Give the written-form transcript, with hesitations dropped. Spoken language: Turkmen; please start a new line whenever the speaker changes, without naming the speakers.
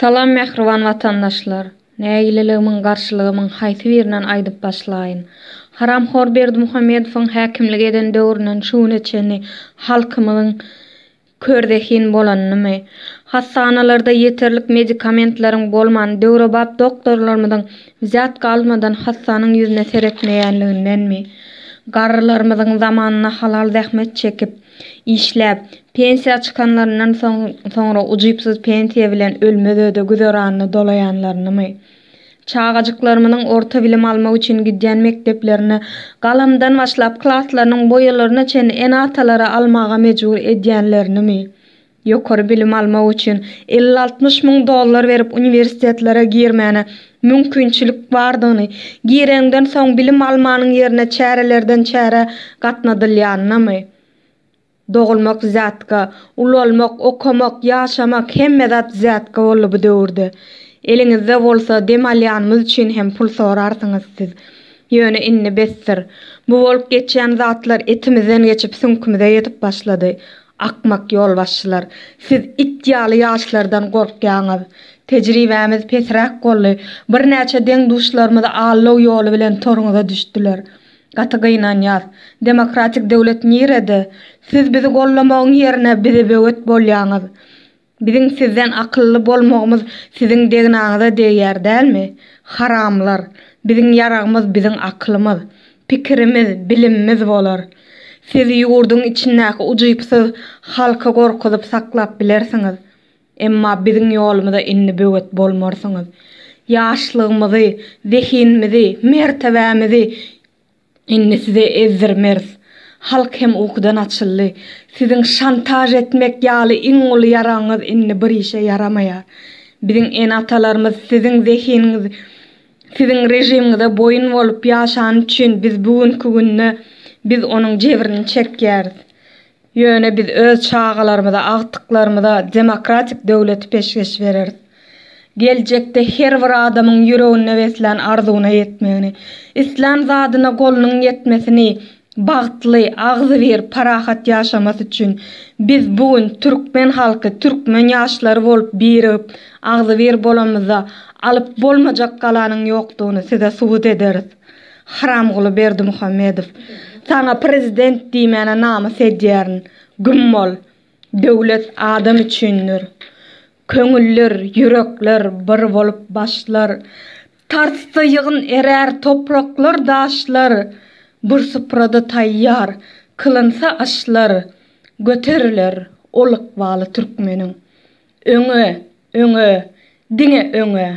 Salam mähriban watandaşlar! Nägileligimiň garşylygymyň haýsy birinden aýdyp başlaýyn? Haramhor Berdimuhamedowyň häkimlik eden döwründen şu güne çenli halkymyzyň körzehin bolanynymy? Hassanalarda ýeterlik medikamentleriň bolman, döwrebap doktorlarymyzyň wzýatka almadan hassanyň ýüzüne seretmeýänligindenmi? Garrylarymyzyň zamanynda halal zähmet çekip, Işläp, pensiýa çykanlaryndan soň soňra ujypsyz pensiýa bilen ölmez-öde güzeranyny dolaýanlarynymy? Çagajyklarymyzyň orta bilim almak üçin gidýän mekdeplerinde galamdan başlap klaslarynyň boýalaryna çenli ene-atalara almaga mejbur edýänlerinimi? Ýokary bilim almak üçin 50-60 müň dollar berip uniwersitetlere girmäne mümkinçilik bardygyny, gireňden soň bilim almanyň ýerine çärelerden çärä gatnadylýanynymy? Dogulmak wzýatka, ulalmak, okamak, ýaşamak hemme zat wzýatka boldy bu döwürde. Eliňizde bolsa dem alýanymyz üçin hem pul sorarsyňyz siz. Ýöne indi besdir. Bu bolup geçýän zatlar etimizden geçip süňkümize ýetip başlady. Akmak ýolbaşçylar! Siz it ýaly ýaşlardan gorkýaňyz. Tejribämiz pesräk boldy. Birnäçe deň-duşlarymyz aldaw ýoly bilen toruňyza düşdüler. Gaty gynanýas. Demokratik döwlet nirede? Siz bizi gollamagyň ýerine bize böwet bolýaňyz. Biziň sizden akylly bolmagymyz siziň degnaňyza degýär dälmi? Haramlar! Biziň ýaragymyz biziň akylymyz, pikirimiz, bilimimiz bolar. Siz ýurduň içindäki ujypsyz halky gorkuzyp saklap bilersiňiz. Emma biziň ýolumyza indi böwet bolmarsyňyz. Ýaşlygymyzy, zehinimizi, mertebämizi Indi size ezdirmeris. Halk hem ukudan açyldy. Siziň şantaž etmek ýaly iň uly ýaragyňyz indi bir işe ýaramaýar. Biziň ene-atalarymyz siziň zehiniňiz, siziň režimiňize boýun bolup ýaşany üçin biz bu günki günde biz onuň jebrini çekýäris. Ýöne biz öz çagalarymyza, agtyklarymyza demokratik döwleti peşgeş bereris. Geljekde her bir adamyň ýüreginde beslän arzuwyna ýetmegini, islän zadyna golunyň ýetmesini, bagtly, agzybir, parahat ýaşamasy üçin biz bu gün türkmen halky, türkmen ýaşlary bolup birigip, agzybir bolanymyzda alyp bolmajak galanyň ýokdugyny size subut ederis. Haramguly Berdimuhamedow, saňa prezident diýmäne namys edýärin. Güm bol. Döwlet adam üçindir. Köňüller, ýürekler bir bolup başlar. Tartsa ýygyn erär topraklar, daşlar. Bir suprada taýýar kylynsa aşlar, Göteriler ol ykbaly türkmeniň. Öňe, öňe, diňe öňe!